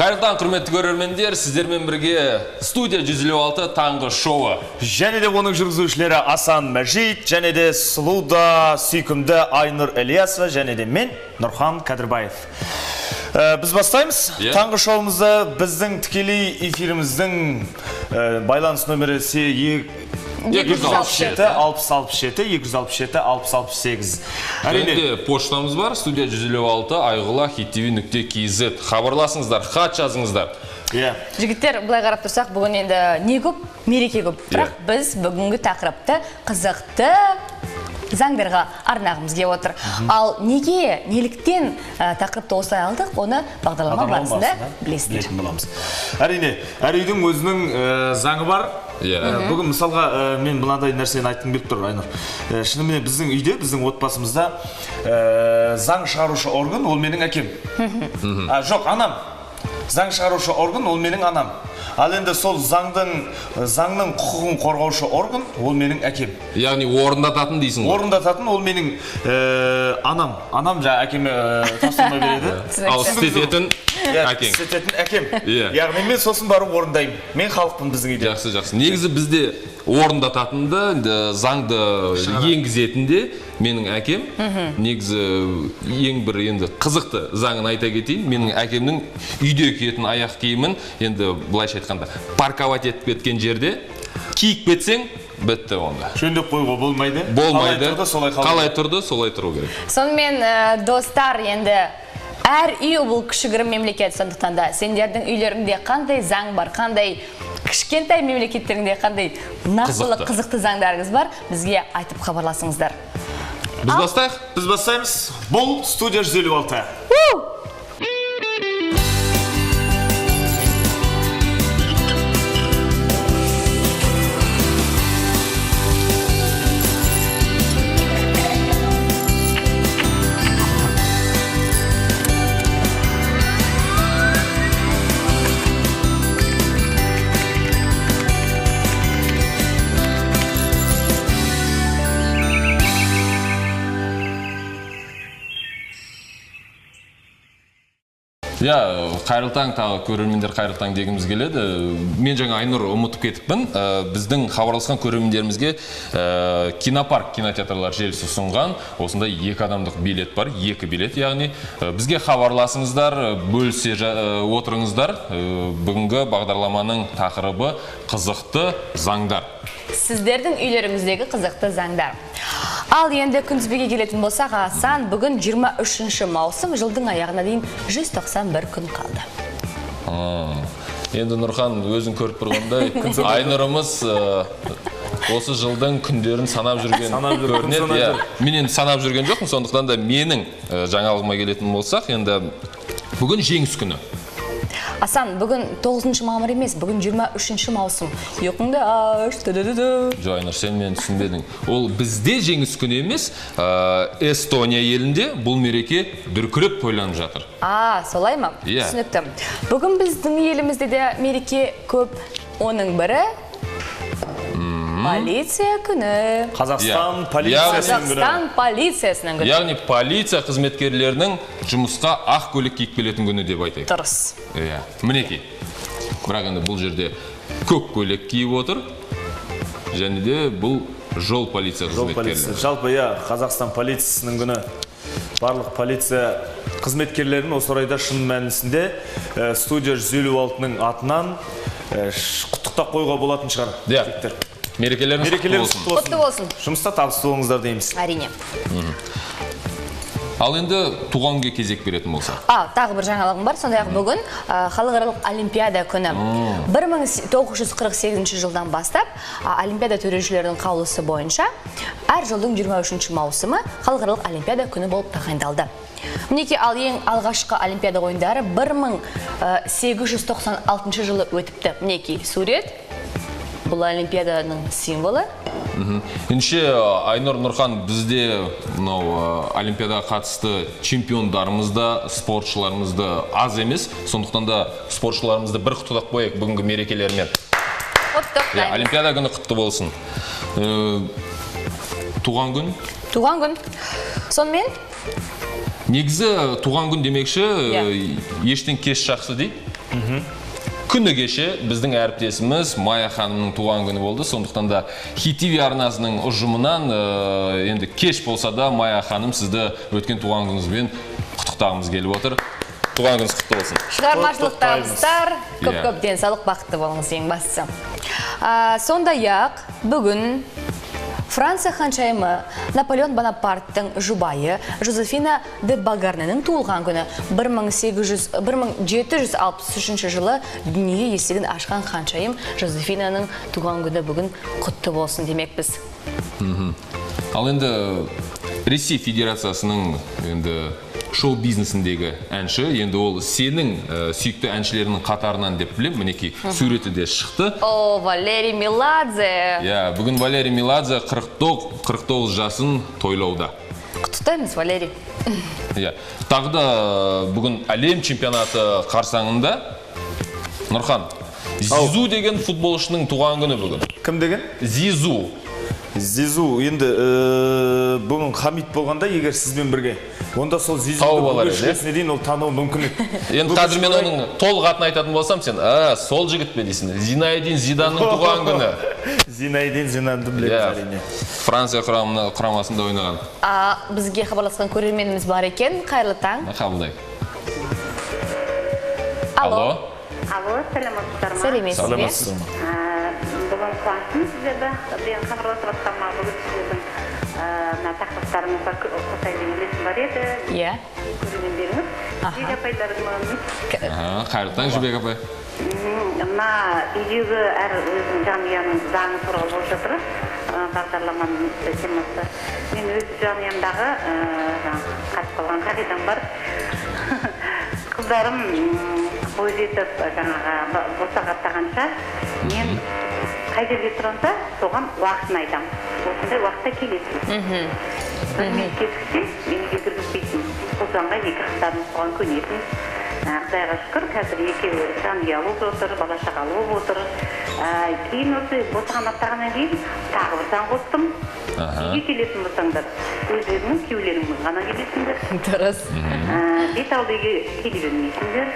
Қайырлы таң, құрметті көрермендер, сіздермен бірге студия 156 таңғы шоуы. Және де оның жүргізушілері Асан Мәжит, және де сұлу да сүйкімді Айнұр Ілиясова, және де мен Нұрхан Кәдірбаев. Біз бастаймыз. Таңғы шоуымызды біздің тікелей эфиріміздің байланыс нөмірі 267 60 67 267 60 68. Әрине, де поштамыз бар, студия 156 айғыла хиттв.kz. Хабарласыңыздар, хат жазыңыздар. Иә. Жігіттер, былай қарап тұрсақ, бүгін енді не көп, мереке көп. Бірақ біз бүгінгі тақырыпты қызықты заңдарға арнағымыз келіп отыр. Ал неге, неліктен тақырыпты осылай алдық, оны бағдарлама барысында білесіздер. Білетін боламыз. Әрине, әр үйдің өзінің заңы бар. Бүгін мысалға мен мынадай нәрсені айтқым келіп тұр, Айнұр. Шынымен біздің үйде, біздің отбасымызда заң шығарушы орган ол менің әкем. Жоқ, анам. Заң шығарушы орган ол менің анам. Ал енді сол заңның құқығын қорғаушы орган ол менің әкем. Яғни орындататын дейсің ғой? Орындататын ол менің анам. Анам жаңа әкеме тапсырма береді. Ал істететін әкең. Істететін әкем. Яғни мен сосын барып орындаймын. Мен халықпын біздің үйде. Жақсы, жақсы. Негізі бізде орындататын да, заңды енгізетін де менің әкем. Негізі ең бір енді қызықты заңын айта кетейін. Менің әкемнің үйде киетін аяқ киімін, енді былайша айтқанда, парковать етіп кеткен жерде киіп кетсең, бітті онда. Жөндеп қоюға болмайды. Болмайды. Қалай тұрды, солай қалу. Қалай тұрды, солай тұру керек. Сонымен, достар, енді әр үй бұл кішігірім мемлекет, сондықтан да сендердің үйлеріңде қандай заң бар, қандай кішкентай мемлекеттеріңде қандай нақтылы қызықты заңдарыңыз бар, бізге айтып хабарласыңыздар. Біз бастайық? Біз бастаймыз. Бұл студия 156. Иә, қайырлы таң, тағы көрермендер қайырлы таң дегіміз келеді. Мен жаңа Айнұр ұмытып кетіппін. Біздің хабарласқан көрермендерімізге Кинопарк кинотеатрлар желісі ұсынған осындай екі адамдық билет бар, екі билет, яғни бізге хабарласыңыздар, бөлісе отырыңыздар. Бүгінгі бағдарламаның тақырыбы қызықты заңдар. Сіздердің үйлеріңіздегі қызықты заңдар. Ал енді күнтізбеге келетін болсақ, Асан, бүгін 23 маусым, жылдың аяғына дейін 191 күн қалды. Енді Нұрхан, өзің көріп тұрғандай, Айнұрымыз осы жылдың күндерін санап жүрген көрінеді. Мен енді санап жүрген жоқпын, сондықтан да менің жаңалығыма келетін болсақ, енді бүгін жеңіс күні. Асан, бүгін 9 мамыр емес, бүгін 23 маусым. Ұйқыңды аш. Жоқ, Айнұр, сен мені түсінбедің. Ол бізде жеңіс күні емес, Эстония елінде бұл мереке дүркіреп тойланып жатыр. А, солай ма? Иә. Түсінікті. Бүгін біздің елімізде де мереке көп. Оның бірі полиция күні. Қазақстан полициясының күні. Қазақстан полициясының күні. Яғни полиция қызметкерлерінің жұмысқа ақ көйлек киіп келетін күні деп айтайық. Дұрыс. Иә, мінекей. Бірақ енді бұл жерде көк көйлек киіп отыр. Және де бұл жол полиция Жол полиция. қызметкерлері. Жалпы, иә, Қазақстан полициясының күні. Барлық полиция қызметкерлерін осы орайда шын мәнісінде студия 156-ның атынан құттықтап қоюға болатын шығар. Иә. Жігіттер. Мерекелеріңіз құтты Мерекелеріңіз болсын. құтты Құтты болсын. Жұмыста табысты болыңыздар дейміз. Әрине. Ал енді туған күнге кезек беретін болсақ. Тағы бір жаңалығым бар. Сондай-ақ бүгін халықаралық олимпиада күні. 1948 жылдан бастап, олимпиада төрешілерінің қаулысы бойынша әр жылдың 23 маусымы халықаралық олимпиада күні болып тағайындалды. Мінекей, ал ең алғашқы олимпиада ойындары 1896 жылы өтіпті. Мінекей, сурет. Бұл олимпиаданың символы. Ендеше, Айнұр, Нұрхан, бізде мынау олимпиадаға қатысты чемпиондарымыз да, спортшыларымыз да аз емес. Сондықтан да спортшыларымызды бір құттықтап қояйық бүгінгі мерекелермен. Құттықтаймыз. Иә, олимпиада күні құтты болсын. Туған күн? Туған күн. Сонымен? Негізі туған күн демекші, ештен кеш жақсы дейді. Күні кеше біздің әріптесіміз Майя ханымның туған күні болды. Сондықтан да Хит ТВ арнасының ұжымынан енді кеш болса да Майя ханым, сізді өткен туған күніңізбен құттықтағымыз келіп отыр. Туған күніңіз құтты болсын. Шығармашылық табыстар, көп-көп денсаулық, бақытты болыңыз ең бастысы. Сондай-ақ бүгін Франция ханшайымы Наполеон Бонапарттың жұбайы Жозефина де Богарненің туылған күні. 1763 жылы дүние есігін ашқан ханшайым Жозефинаның туған күні бүгін құтты болсын демекпіз. Ал енді Ресей Федерациясының енді шоу-бизнесіндегі әнші, енді ол сенің сүйікті әншілерінің қатарынан деп білем, мінекей суреті де шықты. О, Валерий Меладзе. Иә, бүгін Валерий Меладзе 49 жасын тойлауда. Құттықтаймыз, Валерий. Иә, тағы да бүгін әлем чемпионаты қарсаңында Нұрхан, Зизу деген футболшының туған күні бүгін. Кім деген? Зизу. Зизу, енді бүгін Хамит болғанда, егер сізбен бірге, онда сол Зизуды көшесіне дейін ол тануы мүмкін еді. Енді қазір мен оның толық атын айтатын болсам, сен, сол жігіт пе дейсің? Зинаидин Зиданның туған күні. Зинаидин Зиданды білеміз, әрине. Франция құрамасында ойнаған. Бізге хабарласқан көрерменіміз бар екен. Қайырлы таң. Қабылдайық. Алло. Алло, сәлеметсіздер ме? Сәлеметсіз бе? Бүгін қуаныштымын сіздерді. Мен хабарласып жатқаныма бүгін сіздердің мына тақырыптарыңызға қосайын деген үлесім бар еді. Иә. Көрермендеріңіз. Жібек апайларым. Қайырлы таң, Жібек апай. Мына үйдегі әр өзінің жанұяның заңы туралы болып жатыр бағдарламаның темасы. Мен өз жанұямдағы қатып қалған қағидам бар. Қыздарым бойжетіп жаңағы босаға аттағанша мен қай жерге тұрамса, соған уақытын айтамын. Осындай уақытта келесің. Бір минут кешіксем, мені үйге кіргізбейсің. Сол заңға екі қыздарым соған көнетін. Құдайға шүкір, қазір екеуі жанұялы болып отыр, бала шағалы болып отыр. Кейін осы босаған аттағаннан кейін тағы бір заң қостым. Үйге келетін болсаңдар, өздеріңнің күйеулеріңмен ғана келесіңдер. Дұрыс. Бет алды үйге келе бермейсіңдер.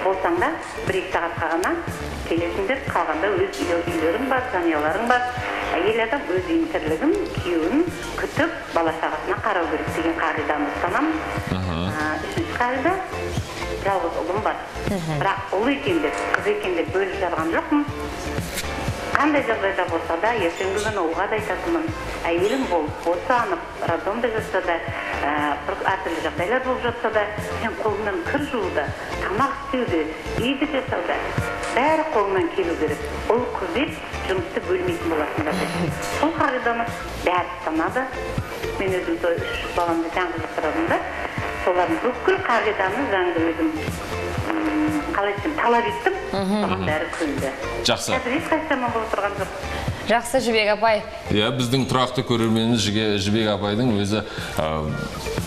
Болсаң да 1-2 сағатқа ғана келесіңдер. Қалғанда өз үйлерің бар, жанұяларың бар. Әйел адам өз үйінің тірлігін, күйеуін күтіп, бала шағасына қарау керек деген қағиданы ұстанамын. Үшінші қағида, жалғыз ұлым бар. Бірақ ұл екен деп, қыз екен деп бөліп жарған жоқпын. Қандай жағдайда болса да, ертеңгі күні ұлға да айтатынмын. Әйелім болып, босанып, роддомда жатса да, әртүрлі жағдайлар болып жатса да, сен қолыңнан кір жууды, тамақ істеуді, үйді жасауды, бәрі қолыңнан келу керек. Ұл қыз деп жұмысты бөлмейтін боласыңдар деп. Сол қағиданы бәрі ұстанады. Мен өзім сол 3 баламды жалғыз асырадым да, солардың бүкіл қағиданы заңды өзім қалай айтсам талап еттім, соған бәрі көнді. Жақсы. Қазір ешқайсы жаман болып тұрған жоқ. Жақсы, Жібек апай. Иә, біздің тұрақты көрерменіміз Жібек апайдың өзі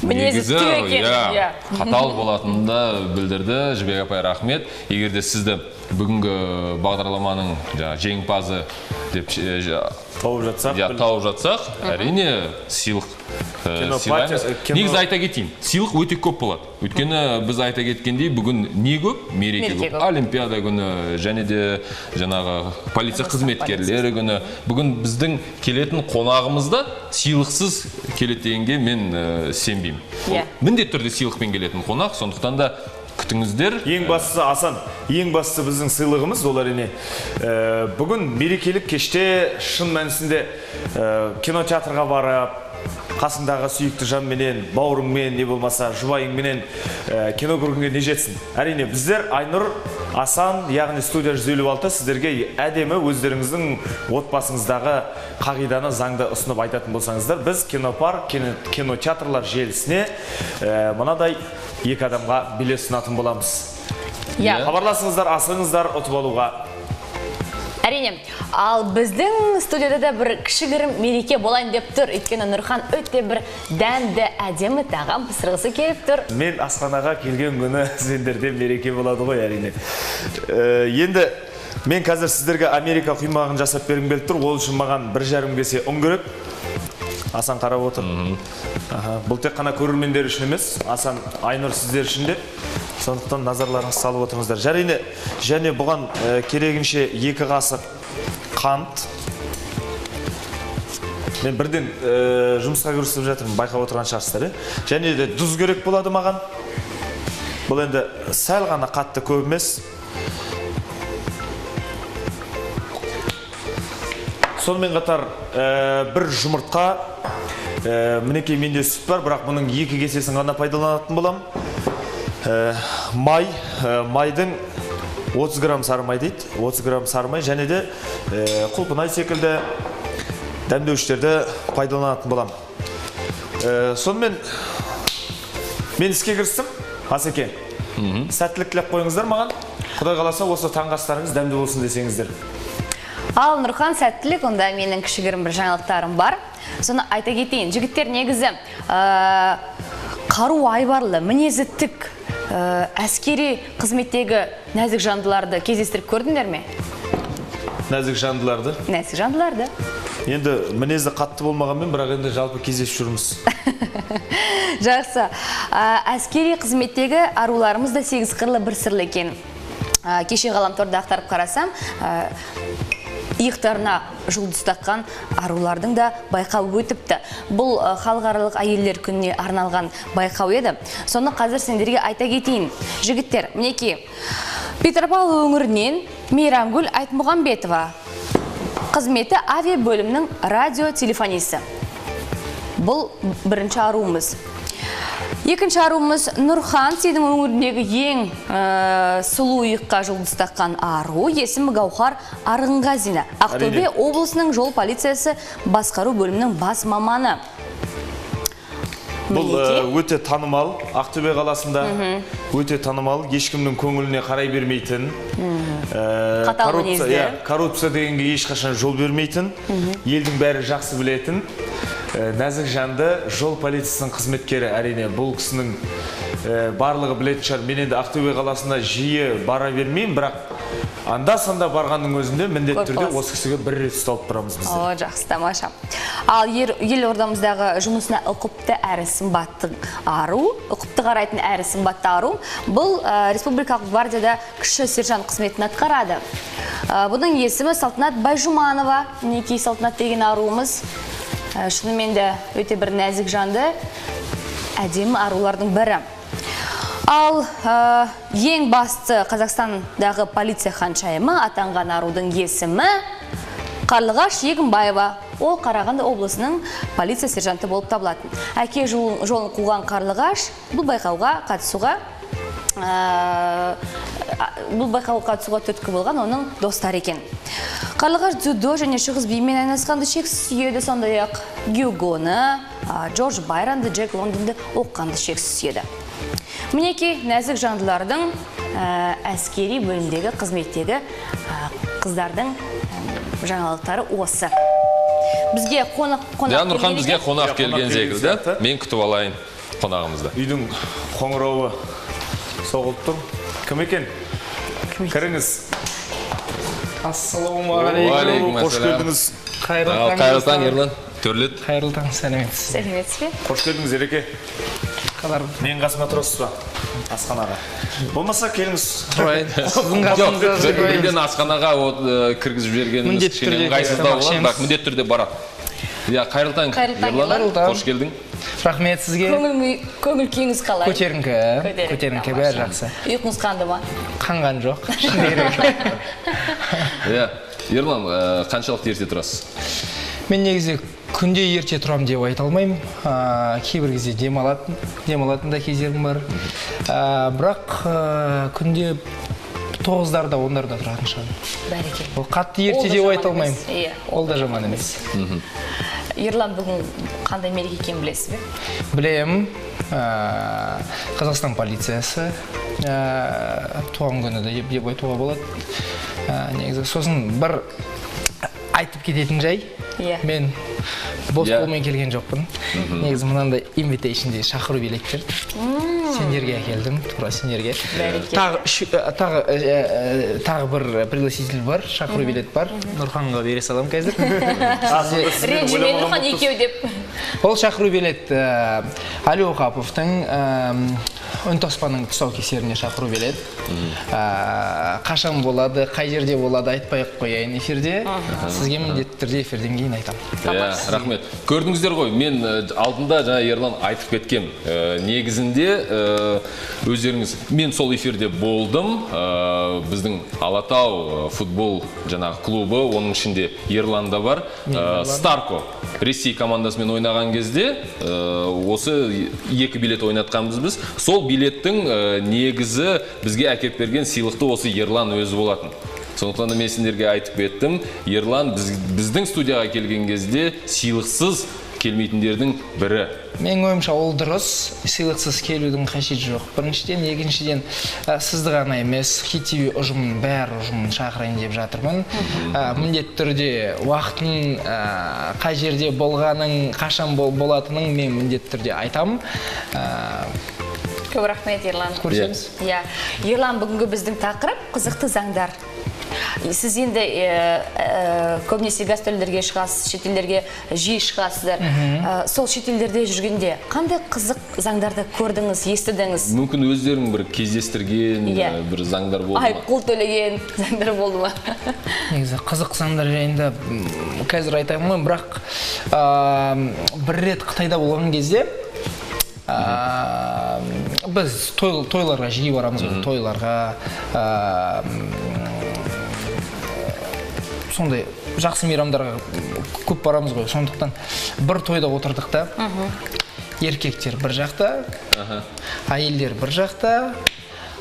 мінезі түк екен, иә, қатал болатынын да білдірді. Жібек апай, рахмет. Егер де сізді бүгінгі бағдарламаның жеңімпазы деп тауып жатсақ, тауып жатсақ, әрине сыйлық сыйлаймыз. Негізі айта кетейін, сыйлық өте көп болады. Өйткені біз айта кеткендей, бүгін не көп? Мереке көп. Олимпиада күні, және де жаңағы полиция қызметкерлері күні. Бүгін біздің келетін қонағымыз да сыйлықсыз келеді дегенге мен сенбеймін. Міндетті түрде сыйлықпен келетін қонақ, сондықтан да күтіңіздер. Ең бастысы, Асан, ең бастысы біздің сыйлығымыз ол әрине. Бүгін мерекелік кеште шын мәнісінде кинотеатрға барып, қасындағы сүйікті жанменен, бауырыңмен, не болмаса жұбайыңменен кино көргенге не жетсін. Әрине, біздер Айнұр, Асан, яғни студия 156 сіздерге әдемі өздеріңіздің отбасыңыздағы қағиданы, заңды ұсынып айтатын болсаңыздар, біз кинопарк, кинотеатрлар желісіне мынадай екі адамға билет ұсынатын боламыз. Хабарласыңыздар, асығыңыздар ұтып алуға. Әрине, ал біздің студияда да бір кішігірім мереке болайын деп тұр. Өйткені Нұрхан өте бір дәмді, әдемі тағам пісіргісі келіп тұр. Мен асханаға келген күні сендерде мереке болады ғой, әрине. Енді мен қазір сіздерге Америка құймағын жасап бергім келіп тұр. Ол үшін маған 1,5 кесе ұн керек. Асан қарап отыр. Бұл тек қана көрермендер үшін емес, Асан, Айнұр сіздер үшін де. Сондықтан назарларыңызды салып отырыңыздар. Және бұған керегінше 2 қасық қант. Мен бірден жұмысқа кірісіп жатырмын, байқап отырған шығарсыздар. Және де тұз керек болады маған. Бұл енді сәл ғана қатты көп емес. Сонымен қатар бір жұмыртқа, мінекей менде сүт бар, бірақ бұның 2 кесесін ғана пайдаланатын боламын. Май, майдың 30 грамм сары май дейді, 30 грамм сары май, және де құлпынай секілді дәмдеуіштерді пайдаланатын боламын. Сонымен мен іске кірістім, Асеке. Сәттілік тілеп қойыңыздар маған. Құдай қаласа осы таңғы астарыңыз дәмді болсын десеңіздер. Ал Нұрхан, сәттілік, онда менің кішігірім бір жаңалықтарым бар. Соны айта кетейін. Жігіттер негізі қару айбарлы, мінезі тік, әскери қызметтегі нәзік жандыларды кездестіріп көрдіңдер ме? Нәзік жандыларды? Нәзік жандыларды. Енді мінезі қатты болмағанмен, бірақ енді жалпы кездесіп жүрміз. Жақсы. Әскери қызметтегі аруларымыз да 8 қырлы бір сырлы екен. Кеше ғаламторда ақтарып қарасам, иықтарына жұлдыз таққан арулардың да байқауы өтіпті. Бұл халықаралық әйелдер күніне арналған байқау еді. Соны қазір сендерге айта кетейін. Жігіттер, мінекей, Петропавл өңірінен Мейрамгүл Айтмұғамбетова. Қызметі авиа бөлімнің радиотелефонисі. Бұл бірінші аруымыз. Екінші аруымыз Нұрхан, сенің өңіріндегі ең сұлу иыққа жұлдыз таққан ару, есімі Гаухар Арғынғазина. Ақтөбе облысының жол полициясы басқару бөлімінің бас маманы. Бұл өте танымал, Ақтөбе қаласында өте танымал, ешкімнің көңіліне қарай бермейтін, коррупция дегенге ешқашан жол бермейтін, елдің бәрі жақсы білетін, нәзік жанды жол полициясының қызметкері. Әрине, бұл кісінің барлығы білетін шығар. Мен енді Ақтөбе қаласына жиі бара бермеймін, бірақ анда-санда барғанның өзінде міндетті түрде осы кісіге бір рет ұсталып тұрамыз біздер. О, жақсы, тамаша. Ал елордамыздағы жұмысына ұқыпты әрі сымбатты ару, ұқыпты қарайтын әрі сымбатты ару, бұл Республикалық гвардияда кіші сержант қызметін атқарады. Бұның есімі Салтанат Байжұманова. Мінекей Салтанат деген аруымыз. Шынымен де өте бір нәзік жанды, әдемі арулардың бірі. Ал ең басты Қазақстандағы полиция ханшайымы атанған арудың есімі Қарлығаш Егінбаева. Ол Қарағанды облысының полиция сержанты болып табылатын. Әке жолын қуған Қарлығаш бұл байқауға қатысуға түткі болған оның достары екен. Қарлығаш дзюдо және шығыс биімен айналысқанды шексіз сүйеді, сондай-ақ Гюгоны, Джордж Байронды, Джек Лондонды оққанды шексіз сүйеді. Мінекей нәзік жандылардың әскери бөлімдегі қызметтегі қыздардың жаңалықтары осы. Бізге қонақ келген. Нұрхан, бізге қонақ келген секілді. Мен күтіп алайын қонағымызды. Үйдің қоңырауы соғылып тұр. Кім екен? Кіріңіз. Ассалаумағалейкум. Қош келдіңіз. Қайырлы таң, Ерлан. Төрлет. Қайырлы таң, сәлеметсіз. Сәлеметсіз бе? Қош келдіңіз, Ереке. Мен қасыма тұрасыз ба? Асханаға. Болмаса келіңіз. Жоқ, бірден асханаға кіргізіп жібергеніміз кішкене ыңғайсыздау болады, бірақ міндетті түрде барады. Иә, қайырлы таң, Ерлан. Қош келдің. Рахмет сізге. Көңіл күйіңіз қалай? Көтеріңкі. Көтеріңкі, бәрі жақсы. Ұйқыңыз қанды ма? Қанған жоқ. Шыны керек. Иә, Ерлан, қаншалықты ерте тұрасыз? Мен негізі күнде ерте тұрам деп айта алмаймын. Кейбір кезде демалатын да кездерім бар. Бірақ күнде 9-дарда, 10-дарда тұратын шығармын. Бәрекелді. Ол қатты ерте деп айта алмаймын. Ол да жаман емес. Ерлан, бүгін қандай мереке екенін білесіз бе? Білемін. Қазақстан полициясы туған күні деп айтуға болады. Негізі сосын бір айтып кететін жай. Мен бос қолмен келген жоқпын. Негізі мынандай invitation де шақыру билеттер. Сендерге әкелдім, тура сендерге. Тағы бір пригласитель бар, шақыру билет бар. Нұрханға бере салам қазір. Ренжімен Нұрхан екеу деп. Ол шақыру билет Али Оқаповтың Үнтаспаның тұсаукесеріне шақыру билет. Қашан болады, қай жерде болады айтпай ақ қояйын эфирде. Сізге міндетті түрде эфирден кейін айтамын. Рахмет. Көрдіңіздер ғой, мен алдында жаңа Ерлан айтып кеткем. Негізінде өздеріңіз, мен сол эфирде болдым. Біздің Алатау футбол жаңағы клубы, оның ішінде Ерлан да бар. Старко Ресей командасымен ойнаған кезде осы екі билет ойнатқанбыз біз. Сол билеттің негізі бізге әкеп берген сыйлықты осы Ерлан өзі болатын. Сондықтан да мен сендерге айтып кеттім, Ерлан біздің студияға келген кезде сыйлықсыз келмейтіндердің бірі. Менің ойымша ол дұрыс, сыйлықсыз келудің қажеті жоқ. Біріншіден, екіншіден, сізді ғана емес, Хит ТВ ұжымын, бәрі ұжымын шақырайын деп жатырмын. Міндетті түрде уақытын, қай жерде болғанын, қашан болатынын мен міндетті түрде айтамын. Көп рахмет, Ерлан. Көрсеміз. Ерлан, бүгінгі біздің тақырып қызықты заңдар. Сіз енді көбінесе гастрольдерге шығасыз, шетелдерге жиі шығасыздар. Сол шетелдерде жүргенде қандай қызық заңдарды көрдіңіз, естідіңіз? Мүмкін өздерің бір кездестірген бір заңдар болды ма? Айыппұл төлеген заңдар болды ма? Негізі қызық заңдар жайында қазір айта алмаймын, бірақ бір рет Қытайда болған кезде біз тойларға жиі барамыз, тойларға сондай жақсы мейрамдарға көп барамыз ғой. Сондықтан бір тойда отырдық та, еркектер бір жақта, әйелдер бір жақта.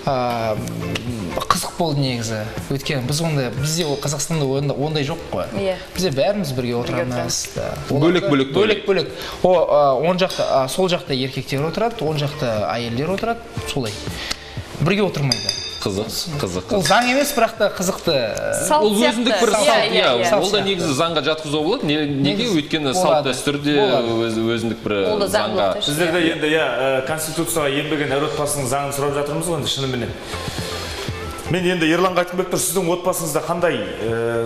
Қызық болды негізі. Өйткені біз ондай, бізде Қазақстанда ондай жоқ қой. Бізде бәріміз бірге отырамыз. Бөлек-бөлек. Бөлек-бөлек. Оң жақта, сол жақта еркектер отырады, оң жақта әйелдер отырады, солай. Бірге отырмайды. Қызық, қызық. Ол заң емес, бірақ та қызықты. Ол өзіндік бір салт, иә. Ол да негізі заңға жатқызуға болады. Неге? Өйткені салт дәстүрде өзіндік бір заңға. Біздерде енді, иә, Конституцияға енбеген әр отбасының заңын сұрап жатырмыз ғой енді шынымен. Мен енді Ерланға айтқым келіп тұр, сіздің отбасыңызда қандай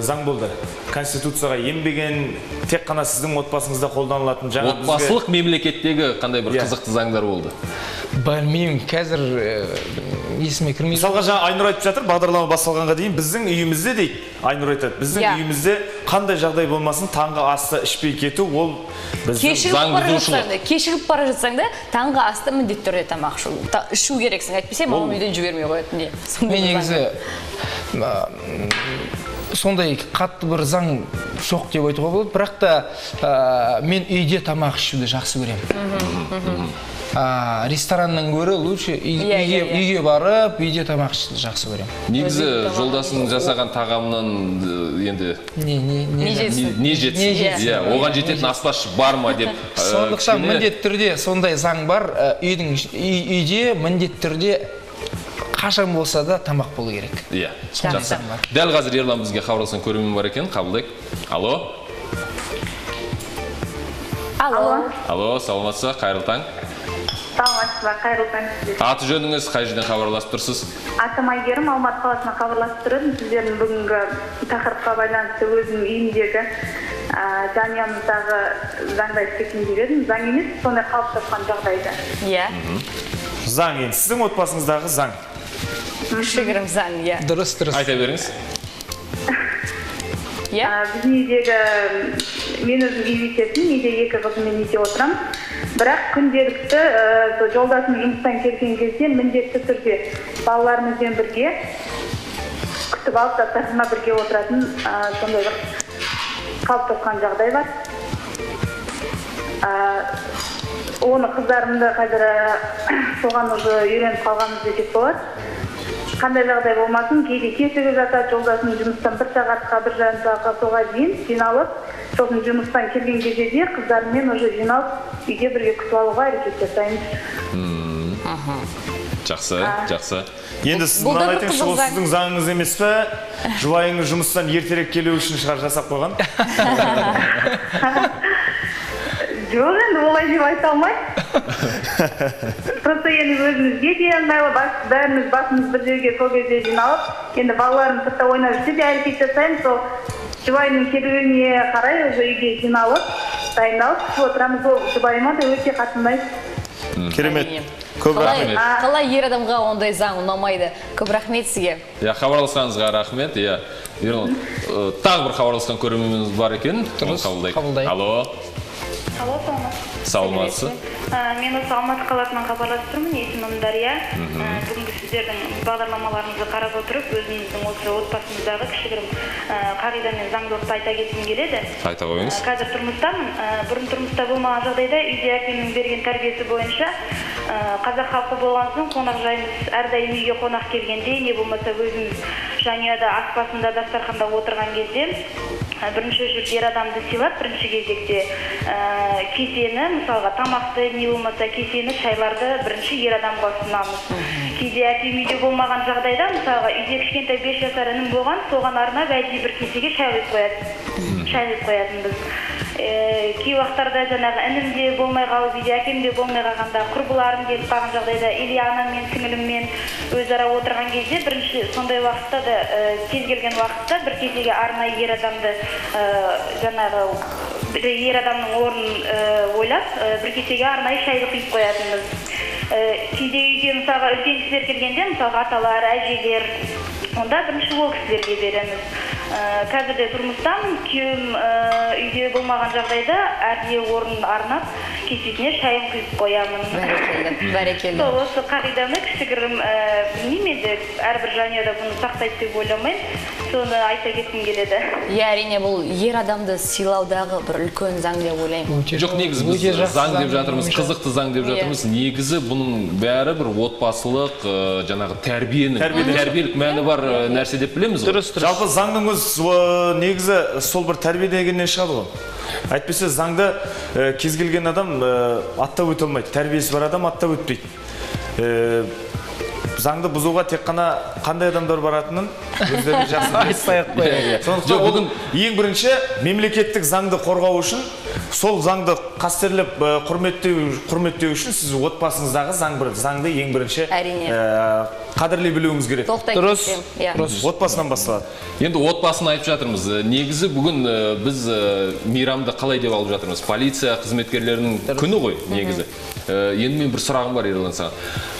заң болды? Конституцияға енбеген, тек қана сіздің отбасыңызда қолданылатын жаңа отбасылық мемлекеттегі қандай бір қызықты заңдар болды? Білмеймін, қазір есіме кірмейді. Мысалға жаңа Айнұр айтып жатыр, бағдарлама басталғанға дейін біздің үйімізде дейді, Айнұр айтады, біздің үйімізде қандай жағдай болмасын таңғы асты ішпей кету ол біздің заң бұзушылық. Кешігіп бара жатсаң да таңғы асты міндетті түрде тамақ ішу керексің, әйтпесе мамам үйден жібермей қояды. Мен негізі сондай қатты бір заң жоқ деп айтуға болады, бірақ та мен үйде тамақ ішуді жақсы көремін. Рестораннан гөрі лучше үйге барып, үйде тамақ ішуді жақсы көремін. Негізі жолдасының жасаған тағамынан енді не жетсін? Оған жететін аспазшы бар ма деп. Сондықтан міндетті түрде сондай заң бар, үйде міндетті түрде қашан болса да тамақ болу керек. Иә, жақсы. Дәл қазір Ерлан бізге хабарласқан көрермен бар екен, қабылдайық. Алло. Алло. Алло, саламатсыз ба, қайырлы таң. Саламатсыз ба, қайырлы таң сізге. Аты жөніңіз, қай жерден хабарласып тұрсыз? Атым Әйгерім, Алматы қаласынан хабарласып тұрмын. Сіздердің бүгінгі тақырыпқа байланысты өзім үйімдегі жанұямыздағы заңды айтып кетейін деп едім. Заң емес, сондай қалыптасқан жағдайды. Иә. Заң енді, сіздің отбасыңыздағы заң. Кішігірім заң, иә. Дұрыс, дұрыс. Айта беріңіз. Иә. Біздің үйдегі, мен өзім үй бикесімін, үйде екі қызыммен үйде отырамын. Бірақ күнделікті жолдасым жұмыстан келген кезде міндетті түрде балаларымызбен бірге күтіп алып дастарханға бірге отыратын сондай бір қалыптасқан жағдай бар. Оны қыздарымды қазір соған уже үйреніп қалғанбыз десек болады. Қандай жағдай болмасын, кейде кешігіп жатады, жолдасым жұмыстан бір сағатқа, бір жарым сағатқа соға дейін жиналып, сосын жұмыстан келген кезде де қыздарыммен уже жиналып, үйде бірге күтіп алуға әрекет жасаймыз. Жақсы, жақсы. Енді сіз мынаны айтыңызшы, ол сіздің заңыңыз емес пе? Жұбайыңыз жұмыстан ертерек келу үшін шығар жасап қойған? Жоқ, енді олай деп айта алмаймын. Просто енді өзімізге де ыңғайлы, бәріміз басымыз бір жерге сол кезде жиналып, енді балаларым сыртта ойнап жүрсе де әрекет жасаймын, сол жұбайымның келуіне қарай уже үйге жиналып, дайындалып күтіп отырамыз. Ол жұбайыма да өте қатты ұнайды. Керемет. Көп рахмет. Қалай ер адамға ондай заң ұнамайды? Көп рахмет сізге. Иә, хабарласқаныңызға рахмет. Иә, Ерлан, тағы бір хабарласқан көрерменіміз бар екен. Дұрыс, қабылдайық. Алло. Алло, саламатсыз. Саламатсыз. Мен осы Алматы қаласынан хабарласып тұрмын. Есімім Дария. Бүгінгі сіздердің бағдарламаларыңызды қарап отырып, өзіміздің осы отбасымыздағы кішігірім қағида мен заңдылықты айта кеткім келеді. Айта қойыңыз. Қазір тұрмыстамын. Бұрын тұрмыста болмаған жағдайда үйде әкемнің берген тәрбиесі бойынша қазақ халқы болған соң қонақжайымыз, әрдайым үйге қонақ келгенде, не болмаса өзіміз жанұяда ас басында дастарханда отырған кезде бірінші очередь ер адамды сыйлап, бірінші кезекте кесені, мысалға тамақты, не болмаса кесені, шайларды бірінші ер адамға ұсынамыз. Кейде әкем үйде болмаған жағдайда, мысалға үйде кішкентай 5 жасар інім болған, соған арнап әдейі бір кесеге шай құйып қояды. Шай құйып қоятынбыз. Кей уақыттарда жаңағы інім де болмай қалып, үйде әкем де болмай қалғанда, құрбыларым келіп қалған жағдайда, или анаммен, сіңіліммен өзара отырған кезде, бірінші сондай уақытта да, кез келген уақытта бір кесеге арнайы ер адамды, жаңағы бір ер адамның орнын ойлап, бір кесеге арнайы шайды құйып қоятынбыз. Кейде үйге мысалға үлкен кісілер келгенде, мысалға аталар, әжелер, онда бірінші ол кісілерге береміз. Қазір де тұрмыстамын, күйеуім үйде болмаған жағдайда әдейі орнын арнап, кесесіне шайын құйып қоямын. Бәрекелді, бәрекелді. Сол осы қағиданы кішігірім, білмеймін енді, әрбір жанұяда бұны сақтайды деп ойламаймын, соны айта кеткім келеді. Иә, әрине, бұл ер адамды сыйлаудағы бір үлкен заң деп ойлаймын. Жоқ, негізі біз заң деп жатырмыз, қызықты заң деп жатырмыз. Негізі бұның бәрі бір отбасылық, жаңағы тәрбиенің, тәрбиелік мәні бар нәрсе деп білеміз ғой. Дұрыс, дұрыс. Жалпы заңның өз негізі сол бір тәрбие дегеннен шығады ғой. Әйтпесе заңды кез келген адам аттап өте алмайды. Тәрбиесі бар адам аттап өтпейді. Заңды бұзуға тек қана қандай адамдар баратынын өздері жақсы айтпай ақ қояйық. Сондықтан бүгін ең бірінші мемлекеттік заңды қорғау үшін, сол заңды қастерлеп, құрметтеу үшін сіз отбасыңыздағы заңды ең бірінші қадірлей білуіңіз керек. Дұрыс. Отбасынан басталады. Енді отбасын айтып жатырмыз. Негізі бүгін біз мейрамды қалай деп алып жатырмыз? Полиция қызметкерлерінің күні ғой негізі. Енді мен бір сұрағым бар, Ерлан, саған.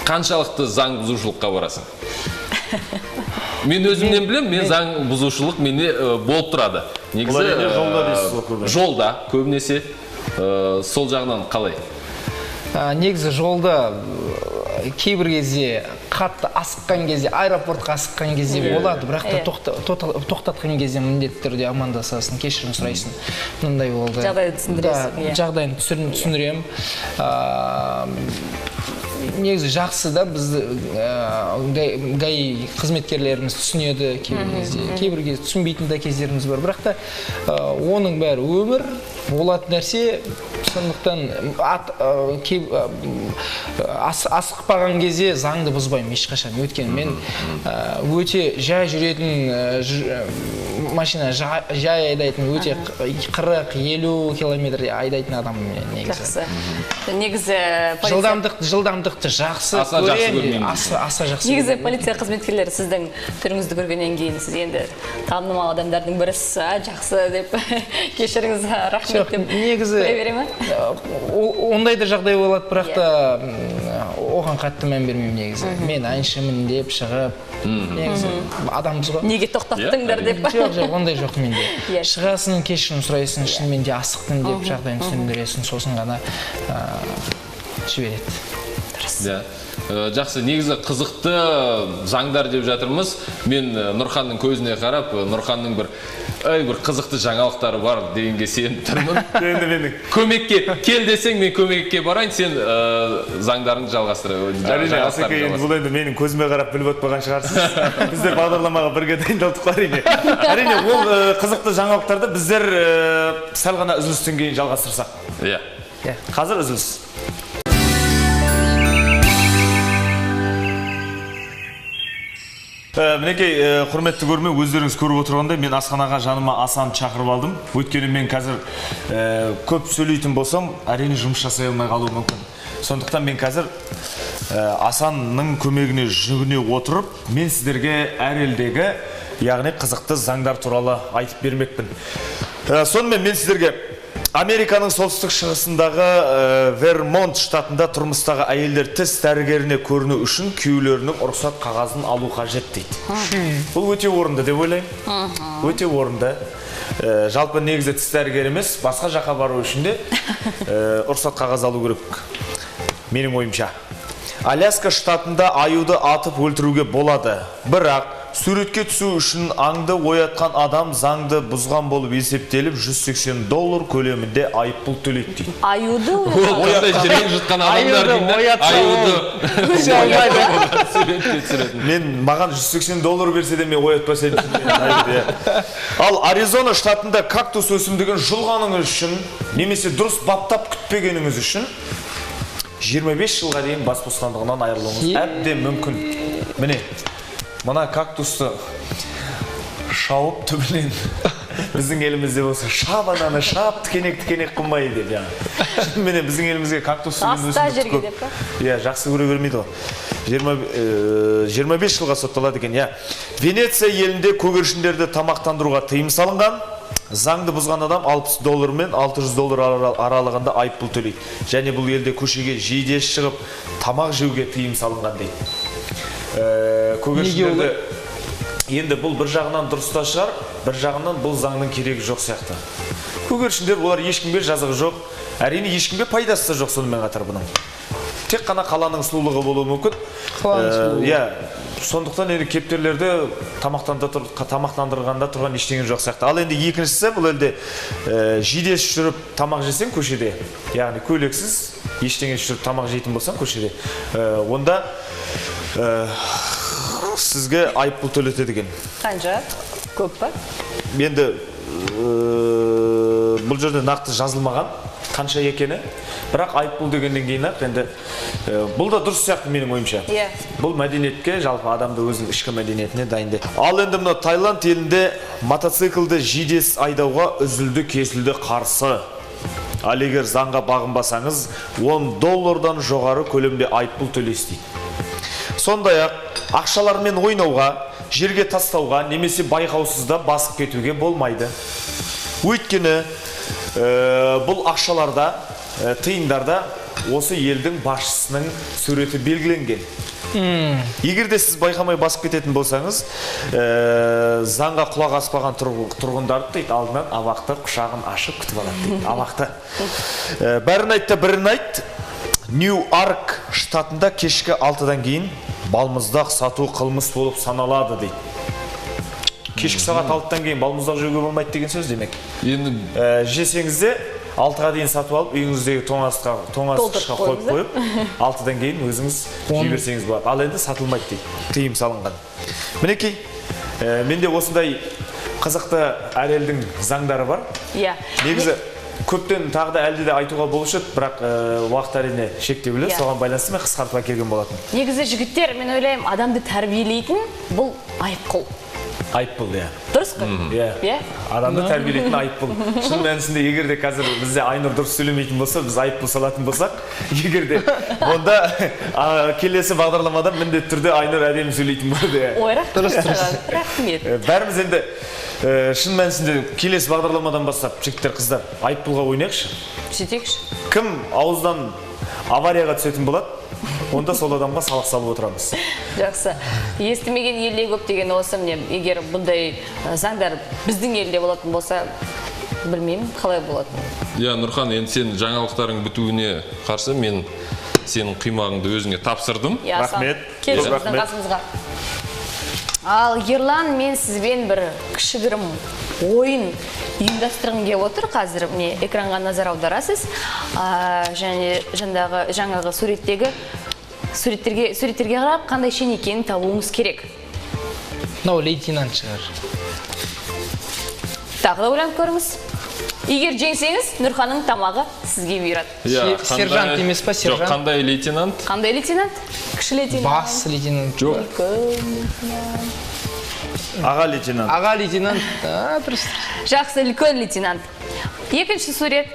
Қаншалықты заң бұзушылыққа барасың? Мен өзімнен білем, мен заң бұзушылық менде болып тұрады. Негізі жолда дейсіз ғой көбінесе. Жолда көбінесе, сол жағынан қалай? Негізі жолда кейбір кезде қатты асыққан кезде, аэропортқа асыққан кезде болады, бірақ та тоқтатқан кезде міндетті түрде амандасасың, кешірім сұрайсың. Мындай болды. Жағдайды түсіндіресің. Жағдайын түсіндіремін. Негізі жақсы да, бізді ГАИ қызметкерлеріміз түсінеді кейбір кезде, кейбір кезде түсінбейтін де кездеріміз бар, бірақ та оның бәрі өмір, болатын нәрсе. Сондықтан асықпаған кезде заңды бұзбаймын ешқашан. Өйткені мен өте жай жүретін, машина жай айдайтын, өте 40-50 километр айдайтын адаммын мен негізі. Жақсы. Негізі жылдамдықты жақсы көремін, аса жақсы. Негізі полиция қызметкерлері сіздің түріңізді көргеннен кейін сіз енді танымал адамдардың бірісіз, жақсы деп кешіріңіз, рахмет деп негізі қоя бере ме? Ондай да жағдай болады, бірақ та оған қатты мән бермеймін негізі. Мен әншімін деп шығып, негізі адамбыз ғой. Неге тоқтаттыңдар деп? Жоқ, жоқ, ондай жоқ менде. Шығасың, кешірім сұрайсың, шынымен де асықтым деп жағдайын түсіндіресің, сосын ғана жібереді. Дұрыс. Жақсы, негізі қызықты заңдар деп жатырмыз. Мен Нұрханның көзіне қарап, Нұрханның бір қызықты жаңалықтары бар дегенге сеніп тұрмын. Енді менің көмекке кел десең, мен көмекке барайын, сен заңдарыңды жалғастыр. Әрине, Асеке, енді бұл енді менің көзіме қарап біліп отпаған шығарсыз. Біздер бағдарламаға бірге дайындалдық қой, әрине. Әрине, ол қызықты жаңалықтарды біздер сәл ғана үзілістен кейін жалғастырсақ. Иә. Қазір үзіліс. Мінекей, құрметті көрермен, өздеріңіз көріп отырғандай, мен асханаға жаныма Асан шақырып алдым. Өйткені мен қазір көп сөйлейтін болсам, әрине жұмыс жасай алмай қалуым мүмкін. Сондықтан мен қазір Асанның көмегіне жүгіне отырып, мен сіздерге әр елдегі, яғни қызықты заңдар туралы айтып бермекпін. Сонымен мен сіздерге Американың солтүстік шығысындағы Вермонт штатында тұрмыстағы әйелдер тіс дәрігеріне көріну үшін күйеулерінің рұқсат қағазын алу қажет дейді. Бұл өте орынды деп ойлаймын. Өте орынды. Жалпы негізі тіс дәрігері емес, басқа жаққа бару үшін де рұқсат қағаз алу керек. Менің ойымша. Аляска штатында аюды атып өлтіруге болады. Бірақ суретке түсу үшін аңды оятқан адам заңды бұзған болып есептеліп $180 көлемінде айыппұл төлейді дейді. Аюды оятқан жерге жұтқан адамдар дейді. Аюды суретке түсіретін. Мен маған $180 берсе де мен оятпас едім. Ал Аризона штатында кактус өсімдігін жұлғаныңыз үшін немесе дұрыс баптап күтпегеніңіз үшін 25 жылға дейін бас бостандығынан айырылуыңыз әбден мүмкін. Міне, мына кактусты шауып түбінен біздің елімізде болса шап ананы шап тікенек-тікенек қылмай деп яғни. Шынымен біздің елімізге кактус өсімдік көп. Иә, жақсы көре бермейді ғой. 25 жылға сотталады екен, иә. Венеция елінде көгершіндерді тамақтандыруға тыйым салынған. Заңды бұзған адам $60 мен $600 аралығында айыппұл төлейді. Және бұл елде көшеге жейдесі шығып тамақ жеуге тыйым салынған дейді. Көгершіндерді енді бұл бір жағынан дұрыс та шығар, бір жағынан бұл заңның керегі жоқ сияқты. Көгершіндер олар ешкімге жазығы жоқ, әрине ешкімге пайдасы да жоқ сонымен қатар бұның. Тек қана қаланың сұлулығы болуы мүмкін. Иә, сондықтан енді кептерлерді тамақтандырғанда тұрған ештеңе жоқ сияқты. Ал енді екіншісі, бұл елде жидесі жүріп тамақ жесең көшеде, яғни көйлексіз ештеңе жүріп тамақ жейтін болсаң көшеде, онда сізге айыппұл төлетеді екен. Қанша? Көп па? Енді бұл жерде нақты жазылмаған қанша екені, бірақ айыппұл дегеннен кейін ақ енді бұл да дұрыс сияқты менің ойымша. Бұл мәдениетке, жалпы адамды өзінің ішкі мәдениетіне дайынды. Ал енді мына Таиланд елінде мотоциклді жидесіз айдауға үзілді-кесілді қарсы. Ал егер заңға бағынбасаңыз, $10 жоғары көлемде айыппұл төлейсіз дейді. Сондай-ақ ақшалармен ойнауға, жерге тастауға немесе байқаусызда басып кетуге болмайды. Өйткені бұл ақшаларда, тиындарда осы елдің басшысының суреті белгіленген. Егер де сіз байқамай басып кететін болсаңыз, заңға құлақ аспаған тұрғындарды дейді алдынан абақты құшағын ашып күтіп алады дейді. Абақты. Бәрін айт та бірін айт. Нью-Арк штатында кешкі 6-дан кейін балмұздақ сату қылмыс болып саналады дейді. Кешкі сағат 6-дан кейін балмұздақ жеуге болмайды деген сөз демек. Енді жесеңіз де 6-ға дейін сатып алып, үйіңіздегі тоңазытқышқа қойып қойып, 6-дан кейін өзіңіз жей берсеңіз болады. Ал енді сатылмайды дейді, тыйым салынған. Мінекей, менде осындай қызықты әр елдің заңдары бар. Иә. Негізі көптен тағы да әлде де айтуға болушы еді, бірақ уақыт әрине шектеулі, соған байланысты мен қысқартып әкелген болатын. Негізі жігіттер, мен ойлаймын, адамды тәрбиелейтін бұл айыппұл. Айыппұл, иә. Дұрыс қой? Иә. Адамды тәрбиелейтін айыппұл. Шын мәнісінде егер де қазір бізде Айнұр дұрыс сөйлемейтін болса, біз айыппұл салатын болсақ, егер де онда келесі бағдарламада міндетті түрде Айнұр әдемі сөйлейтін болады. Ой, рахмет. Рахмет. Бәріміз енді шын мәнісінде келесі бағдарламадан бастап, жігіттер, қыздар, айыппұлға ойнайықшы. Сөйтейікші. Кім ауыздан аварияға түсетін болады, онда сол адамға салық салып отырамыз. Жақсы. Естімеген елде көп деген осы, міне, егер бұндай заңдар біздің елде болатын болса, білмеймін, қалай болатын. Иә, Нұрхан, енді сен жаңалықтарың бітуіне қарсы мен сенің құймағыңды өзіңе тапсырдым. Рахмет. Келіңіз біздің қасымызға. Ал Ерлан, мен сізбен бір кішігірім ойын ұйымдастырғым келіп отыр. Қазір міне экранға назар аударасыз. Және жаңағы суреттегі суреттерге қарап қандай шен екенін табуыңыз керек. Мынау лейтенант шығар. Тағы да ойланып көріңіз. Егер жеңсеңіз, Нұрханның тамағы сізге бұйырады. Сержант емес па, сержант? Жоқ, қандай лейтенант? Қандай лейтенант? Кішігірім. Кіші лейтенант. Бас лейтенант. Жоқ. Аға лейтенант. Аға лейтенант. Дұрыс. Жақсы, үлкен лейтенант. Екінші сурет.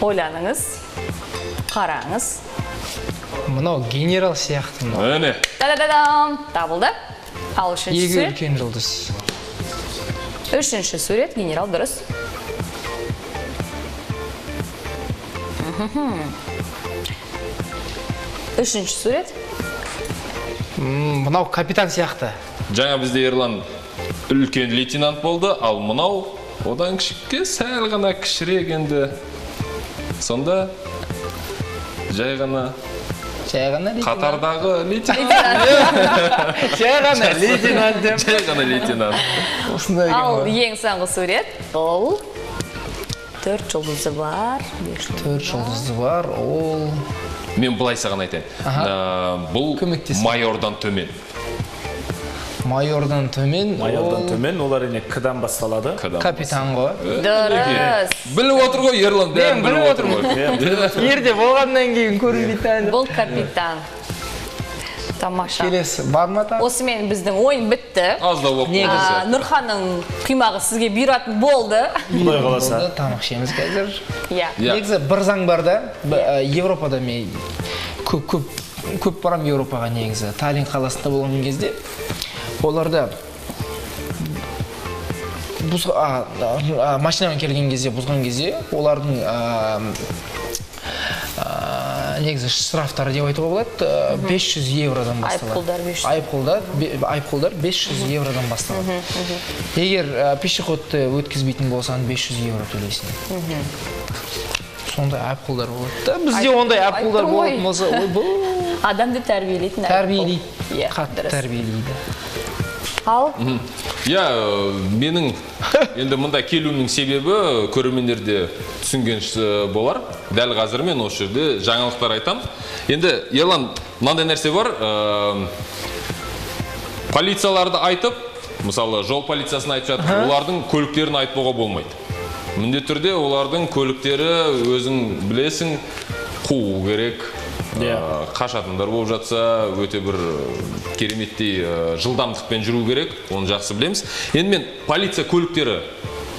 Ойланыңыз, қараңыз. Мынау генерал сияқты. Әне. Та-да-да-дам. Табылды. Ал үшінші сурет. Екі үлкен жұлдыз. Үшінші сурет, генерал, дұрыс. Үшінші сурет. Мынау капитан сияқты. Жаңа бізде Ерлан үлкен лейтенант болды, ал мынау одан кішікке сәл ғана кішірек енді. Сонда жай ғана қатардағы лейтенант. Жай ғана лейтенант деп. Жай ғана лейтенант. Ал ең соңғы сурет бұл 4 жұлдызы бар. 4 жұлдызы бар, ол... Мен былай саған айтайын. Бұл майордан төмен. Майордан төмен. Майордан төмен, олар ене К-дан басталады. Капитан ғой. Дұрыс. Біліп отыр ғой, Ерлан, бәрін біліп отыр ғой. Ерде болғаннан кейін көрінбейді. Бұл капитан. Тамаша. Келесі бар ма тағы? Осымен біздің ойын бітті. Аздау болып қалды. Нұрханның құймағы сізге бұйыратын болды. Құдай қаласа. Тамақ ішеміз қазір. Иә. Негізі бір заң бар да, Европада мен көп барам Европаға негізі. Таллин қаласында болған кезде оларда машинамен келген кезде, бұзған кезде олардың негізі штрафтары деп айтуға болады, 500 евродан басталады. Айыппұлдар 500 евродан басталады. Егер пешеходты өткізбейтін болсаң, 500 евро төлейсің. Сондай айыппұлдар болады. Бізде ондай айыппұлдар болатын болса, ойбой. Адамды тәрбиелейтін айыппұл. Тәрбиелейді. Қатты тәрбиелейді. Ал? Иә, менің енді мұнда келуімнің себебі көрермендер де түсінген болар. Дәл қазір мен осы жерде жаңалықтар айтам. Енді, Ерлан, мынандай нәрсе бар. Полицияларды айтып, мысалы, жол полициясын айтып жатыр, олардың көліктерін айтпауға болмайды. Міндетті түрде олардың көліктері, өзің білесің, қуу керек. Қашатындар болып жатса, өте бір кереметтей жылдамдықпен жүру керек, оны жақсы білеміз. Енді мен полиция көліктері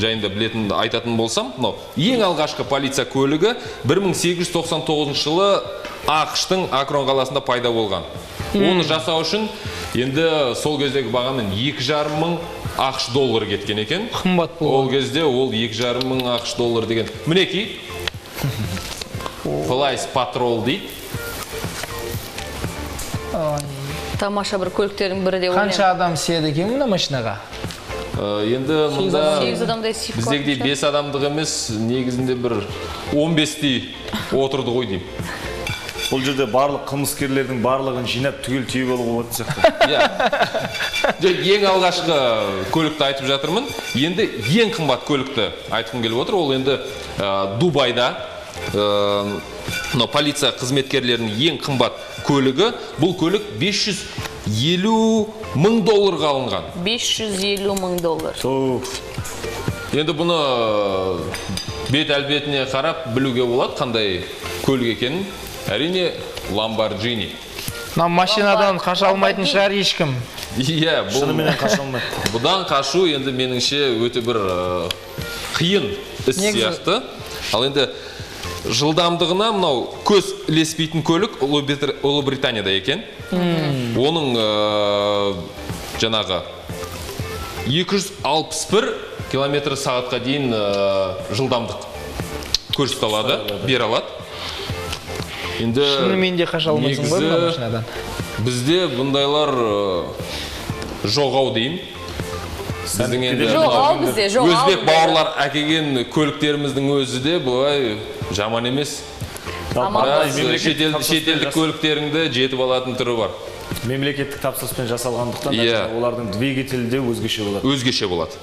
жайында білетін айтатын болсам, мынау ең алғашқы полиция көлігі 1899 жылы АҚШ-тың Акрон қаласында пайда болған. Оны жасау үшін енді сол кездегі бағамен 2,5 мың АҚШ доллары кеткен екен. Қымбат болған. Ол кезде ол 2,5 мың АҚШ доллары деген. Мінекей, Police Patrol дейді. Тамаша бір көліктердің бірі де ойлаймын. Қанша адам сиеді екен мына машинаға? Енді мұнда біздегідей 5 адамдық емес, негізінде бір 15-тей отырды ғой деймін. Бұл жерде барлық қылмыскерлердің барлығын жинап түгел түйіп алуға болатын сияқты. Ең алғашқы көлікті айтып жатырмын. Енді ең қымбат көлікті айтқым келіп отыр. Ол енді Дубайда полиция қызметкерлерінің ең қымбат көлігі. Бұл көлік 550 мың долларға алынған. 550 мың доллар. Енді бұны бет әлпетіне қарап білуге болады қандай көлік екенін. Әрине, Lamborghini. Мына машинадан қаша алмайтын шығар ешкім. Иә, бұл шынымен қаша алмайды. Бұдан қашу енді меніңше өте бір қиын іс сияқты. Ал енді жылдамдығына мынау көз ілеспейтін көлік Ұлыбританияда екен. Оның жаңағы 261 километр сағатқа дейін жылдамдық көрсете алады, бере алады. Енді шынымен де қаша алмайсың ғой мына машинадан. Бізде бұндайлар жоқ ау деймін. Біздің енді өзбек бауырлар әкелген көліктеріміздің өзі де былай жаман емес. Шетелдік көліктеріңді жетіп алатын түрі бар. Мемлекеттік тапсырыспен жасалғандықтан олардың двигателі де өзгеше болады. Өзгеше болады.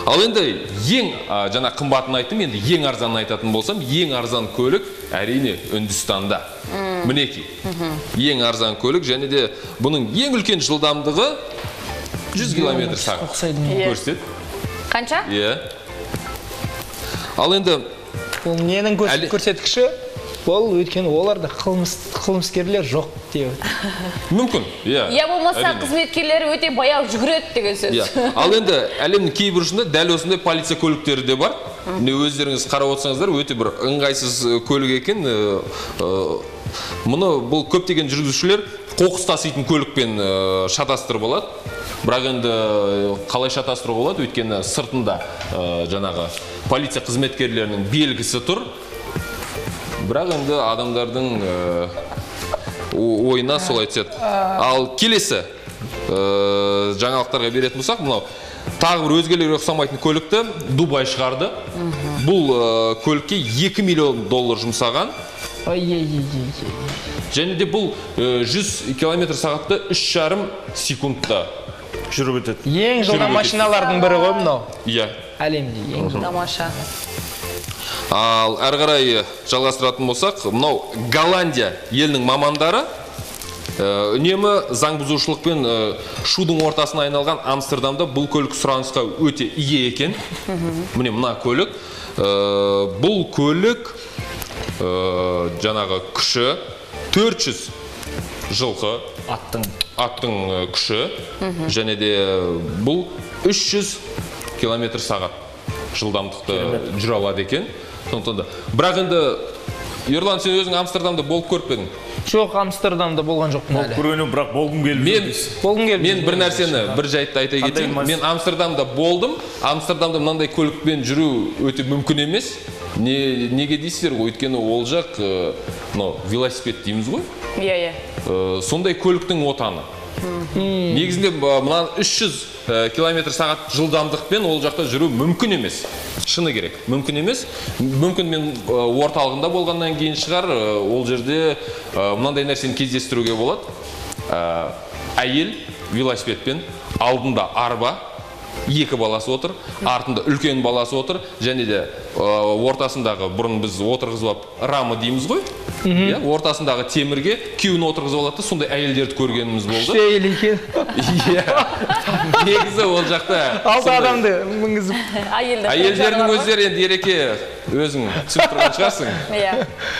Ал енді ең жаңа қымбатын айттым, енді ең арзанын айтатын болсам, ең арзан көлік әрине Үндістанда. Мінекей. Ең арзан көлік және де бұның ең үлкен жылдамдығы 100 километр сағат. Көрсетеді. Қанша? Иә. Ал енді бұл ненің көрсеткіші? Ол өйткені оларда қылмыскерлер жоқ деп. Мүмкін, иә. Я болмаса қызметкерлері өте баяу жүгіреді деген сөз. Ал енді әлемнің кей бұрышында дәл осындай полиция көліктері де бар. Міне өздеріңіз қарап отырсаңыздар, өте бір ыңғайсыз көлік екен. Мұны бұл көптеген жүргізушілер қоқыс таситын көлікпен шатастырып алады. Бірақ енді қалай шатастыруға болады? Өйткені сыртында жаңағы полиция қызметкерлерінің белгісі тұр. Бірақ енді адамдардың ойына солай түседі. Ал келесі жаңалықтарға беретін болсақ, мынау тағы бір өзгелерге ұқсамайтын көлікті Дубай шығарды. Бұл көлікке 2 миллион доллар жұмсаған. Және де бұл 100 километр сағатты 3,5 секундта жүріп өтеді. Ең жылдам машиналардың бірі ғой мынау. Иә. Әлемде ең жылдам. Тамаша. Ал әрі қарай жалғастыратын болсақ, мынау Голландия елінің мамандары үнемі заң бұзушылықпен шудың ортасына айналған Амстердамда бұл көлік сұранысқа өте ие екен. Міне мына көлік. Бұл көлік жаңағы күші 400 жылқы аттың күші, және де бұл 300 километр сағат жылдамдықты жүре алады екен. Сондықтан да. Бірақ енді Ерлан, сен өзің Амстердамда болып көріп пе едің? Жоқ, Амстердамда болған жоқпын әлі. Көргенім, бірақ болғым келіп. Мен бір нәрсені, бір жайтты айта кетейін. Мен Амстердамда болдым. Амстердамда мынандай көлікпен жүру өте мүмкін емес. Неге дейсіздер ғой? Өйткені ол жақ, мынау велосипед дейміз ғой. Иә, иә. Сондай көліктің отаны. Негізінде мына 300 километр сағат жылдамдықпен ол жақта жүру мүмкін емес. Шыны керек, мүмкін емес. Мүмкін мен орталығында болғаннан кейін шығар, ол жерде мынандай нәрсені кездестіруге болады. Әйел велосипедпен, алдында арба, екі баласы отыр, артында үлкен баласы отыр, және де ортасындағы, бұрын біз отырғызып алып рама дейміз ғой, ортасындағы темірге күйеуін отырғызып алады, сондай әйелдерді көргеніміз болды. Күшті әйел екен. Иә. Негізі ол жақта 6 адамды мінгізіп. Әйелдердің өздері енді ереке, өзің түсініп тұрған шығарсың. Иә.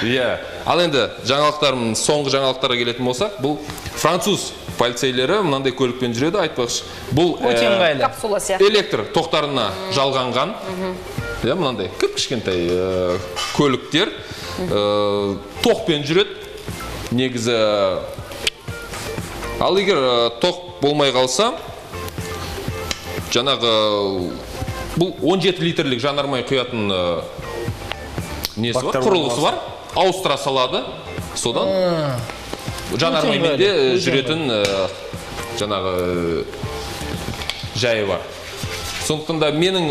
Иә. Ал енді жаңалықтарым, соңғы жаңалықтарға келетін болсақ, бұл француз полицейлері мынандай көлікпен жүреді, айтпақшы. Бұл капсула сияқты. Электр тоқтарына жалғанған. Иә, мынандай кіп-кішкентай көліктер тоқпен жүреді. Негізі, ал егер тоқ болмай қалса, жаңағы бұл 17 литрлік жанармай құятын несі бар, құрылғысы бар, ауыстыра салады. Содан жанармаймен де жүретін жаңағы жайы бар. Сондықтан да менің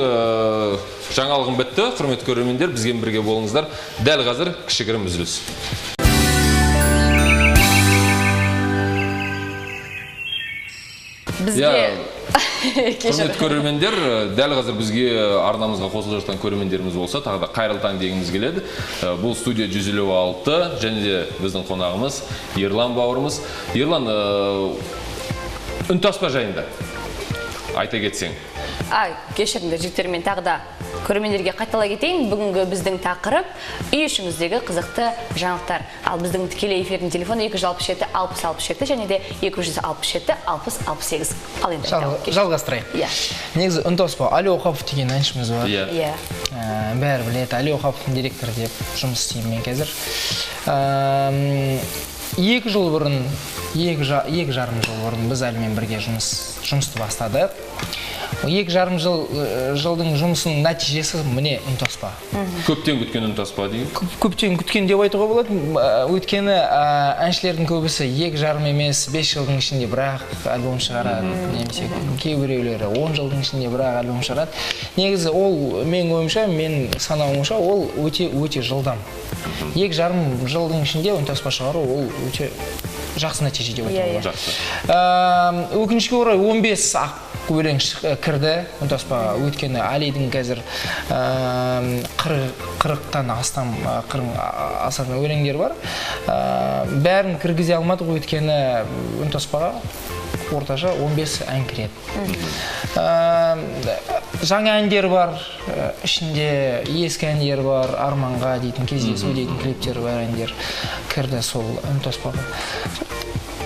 жаңалығым бітті. Құрметті көрермендер, бізбен бірге болыңыздар. Дәл қазір кішігірім үзіліс. Бізге құрметті көрермендер, дәл қазір бізге арнамызға қосылып жатқан көрермендеріміз болса, тағы да қайырлы таң дегіміз келеді. Бұл студия 156 және де біздің қонағымыз Ерлан бауырымыз. Ерлан, үнтаспа жайында айта кетсең. Кешіріңдер, жігіттер, мен тағы да көрермендерге қайталай кетейін. Бүгінгі біздің тақырып үй ішіңіздегі қызықты жаңалықтар. Ал біздің тікелей эфирдің телефоны 267 60 67 және де 267 60 68. Ал енді жалғастырайық. Иә. Негізі үнтаспа Али Оқапов деген әншіміз бар. Иә. Бәрі біледі, Али Оқаповтың директоры деп жұмыс істеймін мен қазір. 2 жыл бұрын, 2,5 жыл бұрын біз Әлімен бірге жұмысты бастадық. 2,5 жылдың жұмысының нәтижесі міне үнтаспа. Көптен күткен үнтаспа дейін? Көптен күткен деп айтуға болады. Өйткені әншілердің көбісі 2,5 емес, 5 жылдың ішінде бірақ альбом шығарады, немесе кейбіреулері 10 жылдың ішінде бірақ альбом шығарады. Негізі ол менің ойымша, мен санауымша, ол өте жылдам. 2,5 жылдың ішінде үнтаспа шығару ол өте жақсы нәтиже деп айтуға болады. Өкінішке орай 15 ақ өлең кірді үнтаспаға. Өйткені Алидің қазір 40-тан астам асатын өлеңдер бар. Бәрін кіргізе алмадық, өйткені үнтаспаға орташа 15 ән кіреді. Жаңа әндер бар, ішінде ескі әндер бар, Арманға дейтін, Кездесу дейтін клиптер бар, әндер кірді сол үнтаспаға.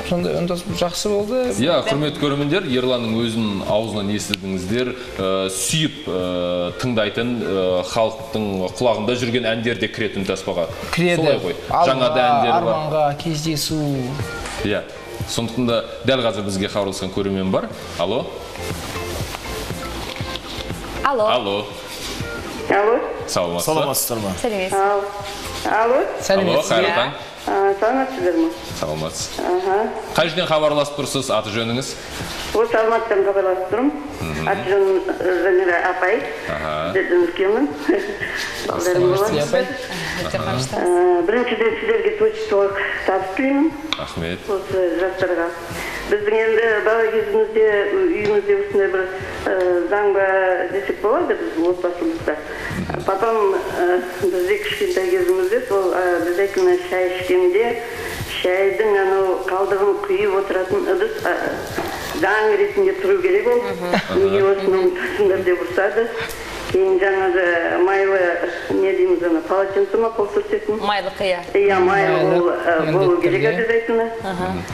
Сондай үнтаспа жақсы болды. Иә, құрметті көрермендер, Ерланның өзінің аузынан естідіңіздер, сүйіп тыңдайтын, халықтың құлағында жүрген әндер де кіреді үнтаспаға. Кіреді. Солай ғой. Жаңа да әндер бар. Арманға, Кездесу. Иә. Сондықтан да дәл қазір бізге хабарласқан көрермен бар. Алло. Алло. Алло. Алло. Саламатсыздар. Саламатсыздар ма? Сәлеметсіз. Алло. Алло, Сәлеметсіз. қайырлы таң. Саламатсыздар ма? Саламатсыз. Қай жерден хабарласып тұрсыз, аты жөніңіз? Осы Алматыдан хабарласып тұрмын. Аты жөнім Замира апай. Сіздерден үлкенмін. Балдарым болады. Апай. Өте қуаныштымыз. Біріншіден сіздерге творчестволық табыс тілеймін. Рахмет. Осы жастарға. Біздің енді бала кезімізде үйімізде осындай бір заң ба десек болады біздің отбасымызда. Потом бізде кішкентай кезімізде сол обязательно шай ішкенде шайдың анау қалдығын құйып отыратын ыдыс заң ретінде тұру керек ол. Неге осыны ұмытасыңдар деп ұрсады. Кейін жаңағы майлы, не дейміз ана, полотенце ма қол сүртетін? Майлық, иә. Иә, майлы ол болу керек обязательно.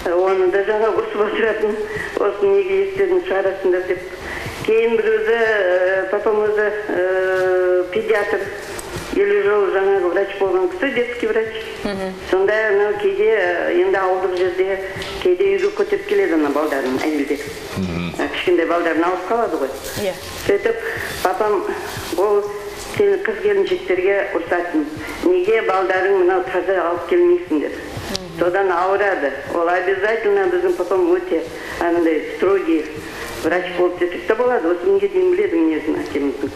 Оны да жаңа ұрсып отыратын. Осы неге естерін шығарасыңдар деп. Кейін бір өзі, папам өзі педиатр, 50 жыл жаңағы врач болған кісі, детский врач. Сонда анау кейде, енді ауылдық жерде, кейде үйге көтеріп келеді ана балдарын, әйелдер. Кішкентай балдарын алып қалады ғой. Иә. Сөйтіп, папам ол қыз келіншектерге ұрсатын. Неге балдарың мынау таза алып келмейсіңдер? Содан ауырады. Ол обязательно біздің папам өте андай строгий врач болып десек те болады. Осы күнге дейін біледі мінезін әкеміздің.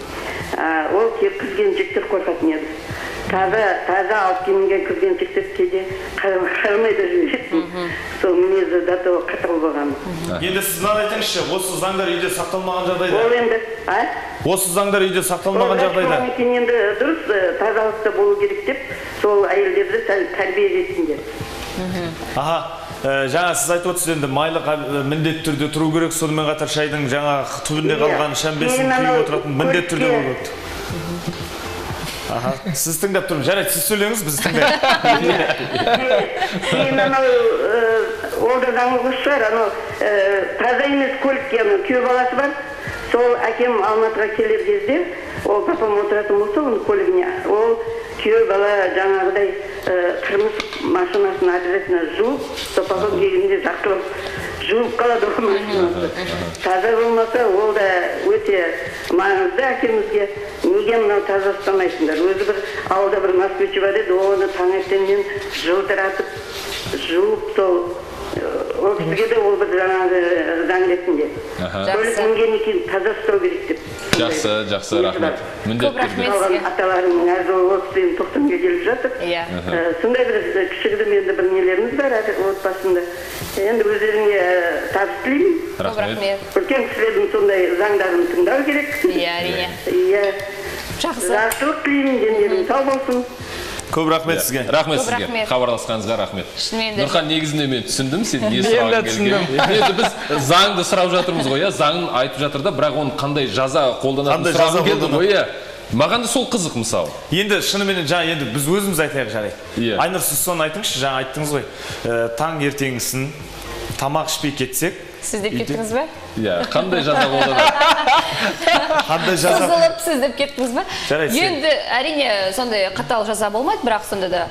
Ол қыз келіншектер қорқатын еді. Таза алып келмеген қыз келіншектер кейде қарамай да жіберетін. Сол мінезі до того қатал болған. Енді сіз мынаны айтыңызшы, осы заңдар үйде сақталмаған жағдайда. Ол енді, а? Осы заңдар үйде сақталмаған жағдайда. Ол екен енді дұрыс, тазалықта болу керек деп, сол әйелдерді сәл тәрбие ретінде. Аха, жаңа сіз айтып отырсыз енді майлық міндетті түрде тұру керек, сонымен қатар шайдың жаңа түбінде қалған шәмбесін күйіп отыратын міндетті түрде болу керек. Аха, сіз тыңдап тұрмын. Жарайды, сіз сөйлеңіз, біз тыңдайық. Кейін анау, ол да заңды шығар, анау таза емес көлікке анау күйеу баласы бар. Сол әкем Алматыға келер кезде, ол папам отыратын болса, оның көлігіне, ол күйеу бала жаңағыдай қырмызы машинасын обязательно жуып, сол папам келгенде жақсылап жуып қалады ол машинасы. Таза болмаса, ол да өте маңызды әкемізге. Неге мынау таза ұстамайсыңдар? Өзі бір ауылда бір москвич бар еді, оны таңертеңнен жылтыратып, жуып, сол ол кісіге де ол бір жаңағы заң ретінде. Көлік мінгеннен кейін таза ұстау керек деп. Жақсы, жақсы, рахмет. Көп рахмет сізге. Аталарымның әр жолы осы енді 90-ға келіп жатыр. Иә. Сондай бір кішігірім енді бір нелеріміз бар отбасында. Енді өздеріңе табыс тілеймін. Көп рахмет. Үлкен кісілердің сондай заңдарын тыңдау керек. Иә, әрине. Иә. Жақсы. Жақсылық тілеймін, дендерің сау болсын. Көп рахмет сізге. Рахмет Көп сізге. рахмет. Хабарласқаныңызға рахмет. Шынымен де. Нұрхан, негізінде мен түсіндім, сен не Мен де сұрағың келгенін. түсіндім. Енді біз заңды сұрап жатырмыз ғой, иә, заңын айтып жатыр да, бірақ оның қандай жаза қолданатынын Қандай жаза сұрағым келді қолданады? ғой, иә. Маған да сол қызық мысалы. Енді шынымен жаңа енді біз өзіміз айтайық, жарайды. Иә. Айнұр, сіз соны айтыңызшы, жаңа айттыңыз ғой. Таң ертеңгісін тамақ ішпей кетсек. Сіз деп кеттіңіз бе? Иә, қандай жаза қолданады? Қандай жаза? Созылып сіз деп кеттіңіз бе? Жарайды, сен. Енді әрине сондай қатал жаза болмайды, бірақ сонда да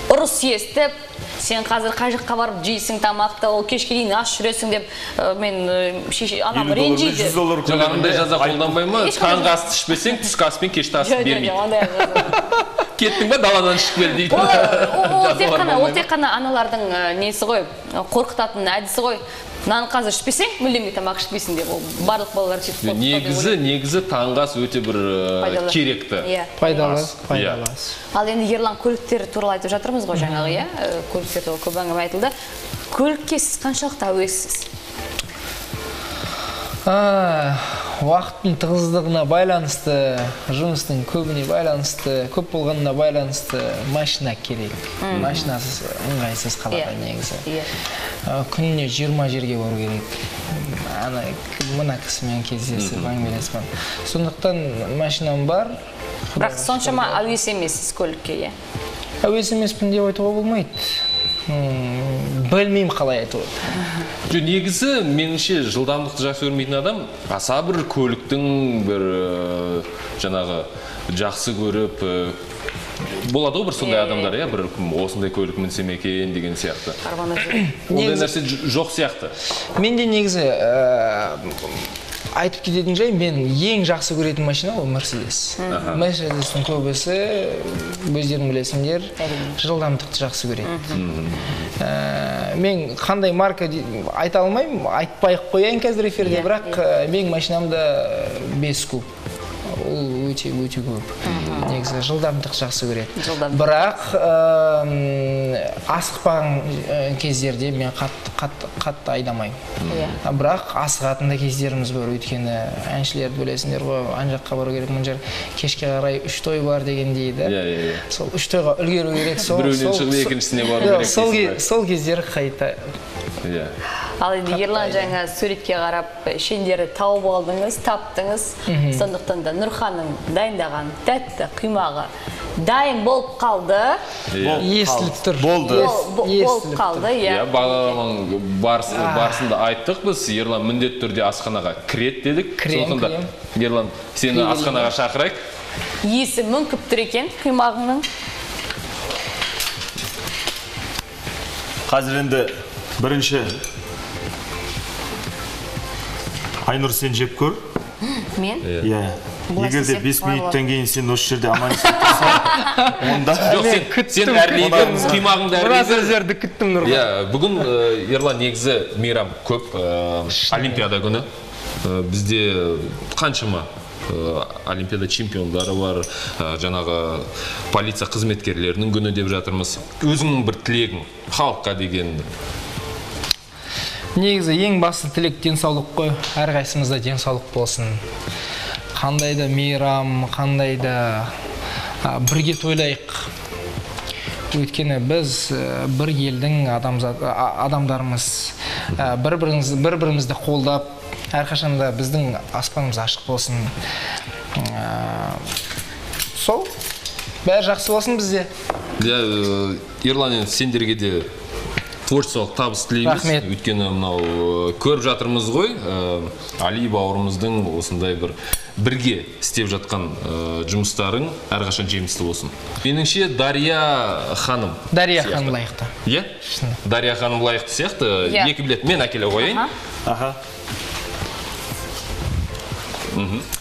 ұрыс естіп, сен қазір қай жаққа барып жейсің тамақты, ол кешке дейін аш жүресің деп, мен анам Елу доллар мен ренжиді. жүз доллар Жоқ, андай көлемінде жаза қолданбай ма? Ешқандай Таңғы асты ішпесең, түскі ас пен кешкі асты Жоқ, жоқ, бермейді. жоқ, ондай жаза. Кеттің бе, даладан ішіп кел дейді. Ол тек Жазалар қана, ол болмай ма? тек қана аналардың несі ғой, қорқытатын әдісі ғой. Нан қазір ішпесең, мүлдем тамақ ішпейсің деп, ол барлық балалар сөйтіп қорқытады деп ойлаймын. Негізі таңғы ас өте бір Пайдалы. керекті. Иә. Пайдалы, Ас. пайдалы Иә. ас. Ал енді Ерлан, көліктер туралы айтып жатырмыз ғой жаңағы, иә? Көліктер туралы көп әңгіме айтылды. Көлікке сіз қаншалықты әуессіз? Уақыттың тығыздығына байланысты, жұмыстың көбіне байланысты, көп болғанына байланысты машина керек. Машинасыз ыңғайсыз қалада негізі. Күніне 20 жерге бару керек. Ана мына кісімен кездесіп, әңгімелесіп. Сондықтан машинам бар. Бірақ соншама әуес емессіз көлікке, иә? Әуес емеспін деп айтуға болмайды. Білмеймін қалай айтуға. Жоқ, негізі меніңше жылдамдықты жақсы көрмейтін адам аса бір көліктің бір жаңағы жақсы көріп болады ғой бір сондай адамдар, иә, бір осындай көлік мінсем екен деген сияқты. Ондай нәрсе жоқ сияқты. Менде негізі айтып кететін жай, мен ең жақсы көретін машина ол Мерседес. Мерседестің көбісі, өздерің білесіңдер, жылдамдықты жақсы көреді. Мен қандай марка айта алмаймын, айтпай ақ қояйын қазір эфирде, бірақ менің машинамда 5 куб. Ол өте-өте көп. Негізі жылдамдық жақсы көреді. Бірақ асықпаған кездерде мен қатты айдамаймын. Бірақ асығатын да кездеріміз бар, өйткені әншілерді білесіңдер ғой, ан жаққа бару керек, мына жер кешке қарай 3 той бар дегендей да. Сол 3 тойға үлгеру керек. Біреуінен шығып екіншісіне бару керек. Сол кездер қайта. Ал енді Ерлан жаңа суретке қарап шендері тауып алдыңыз, таптыңыз. Сондықтан да Нұрханның дайындаған тәтті құймағы дайын болып қалды. Естіліп тұр. Болды. Болып қалды, иә. Бағдарламаның барысында айттық біз, Ерлан міндетті түрде асханаға кіреді дедік. Кірем, кірем. Ерлан, сені асханаға шақырайық. Иісі мүңкіп тұр екен құймағыңның. Қазір енді бірінші Айнұр, сен жеп көр. Мен? Иә. Егер де 5 минуттан кейін сен осы жерде аман есен тұрсаң, онда жоқ, сен әрлей бер, құймағыңды әрлей бер. Мына сөздерді күттім, Нұрхан. Иә, бүгін Ерлан негізі мейрам көп, Олимпиада күні. Бізде қаншама Олимпиада чемпиондары бар, жаңағы полиция қызметкерлерінің күні деп жатырмыз. Өзіңнің бір тілегің халыққа деген. Негізі ең басты тілек денсаулық қой. Әрқайсымызда денсаулық болсын. Қандай да мейрам, қандай да бірге тойлайық. Өйткені біз бір елдің адамдарымыз, бір-бірімізді қолдап, әрқашанда біздің аспанымыз ашық болсын. Сол, бәрі жақсы болсын бізде. Ерлан, енді сендерге де творчестволық табыс тілейміз. Рахмет. Өйткені мынау көріп жатырмыз ғой, Али бауырымыздың осындай бір бірге істеп жатқан жұмыстарың әрқашан жемісті болсын. Меніңше Дария ханым. Дария ханым лайықты. Иә? Дария ханым лайықты сияқты. 2 билет мен әкеле қояйын. Аха.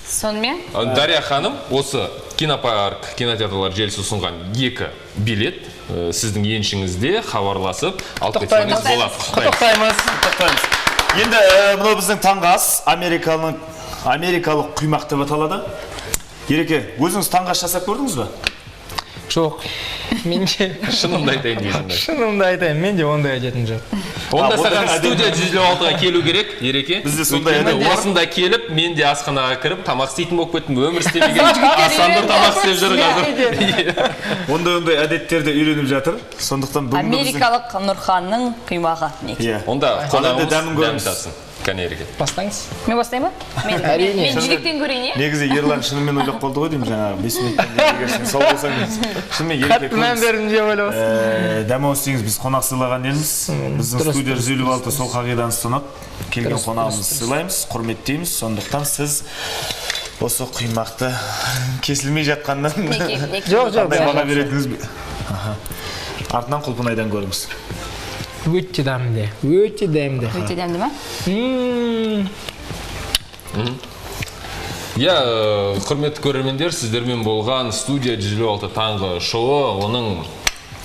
Сонымен? Дария ханым осы кинопарк, кинотеатрлар желісі ұсынған 2 билет сіздің еншіңізде, хабарласып алып кетсеңіз болады. Құттықтаймыз. Құттықтаймыз. Енді мынау біздің таңғы ас америкалық құймақ деп аталады. Ереке, өзіңіз таңғы ас жасап көрдіңіз бе? Жоқ. Менде шынымды айтайын дейсің бе? Шынымды айтайын, менде ондай әдетім жоқ. Онда саған студия 156-ға келу керек, Ереке. Бізде сондай әдет бар. Осында келіп, мен де асханаға кіріп, тамақ істейтін болып кеттім, өмір істемеген. Асанды тамақ істеп жүр қазір. Ондай әдеттерді үйреніп жатыр. Сондықтан бүгінгі біздің Америкалық Нұрханның құймағы. Онда қонағымыз дәмін дәм татсын. Кәне, Ереке. Бастаңыз. Мен бастайын ба? Мен жіліктен көрейін, иә? Негізі Ерлан шынымен ойлап қалды ғой деймін, жаңағы 5 минуттан кейін егер сен сау болсаң, шынымен Ереке қатты мән бердім деп ойлап. Дәм ауыз тиіңіз, біз қонақ сыйлаған елміз. Біздің студия 156 сол қағиданы ұстанады. Келген қонағымызды сыйлаймыз, құрметтейміз. Сондықтан сіз осы құймақты кесілмей жатқаннан жоқ, жоқ, қандай баға беретініңіз. Артынан құлпынайдан көріңіз. Өте дәмді, өте дәмді. Өте дәмді ма? Иә, құрметті көрермендер, сіздермен болған студия 156 таңғы шоуы, оның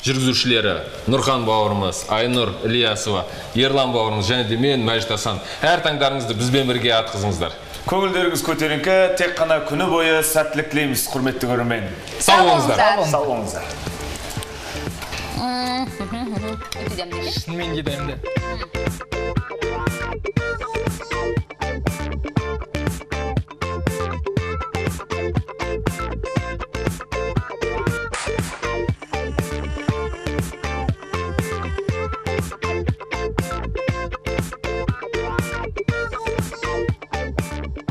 жүргізушілері Нұрхан бауырымыз, Айнұр Ілиясова, Ерлан бауырымыз және де мен Мәжит Асан. Әр таңдарыңызды бізбен бірге атқызыңыздар. Көңілдеріңіз көтеріңкі, тек қана күні бойы сәттілік тілейміз, құрметті көрермен. Сау болыңыздар. Сау болыңыздар. Өте дәмді екен. Шынымен де дәмді.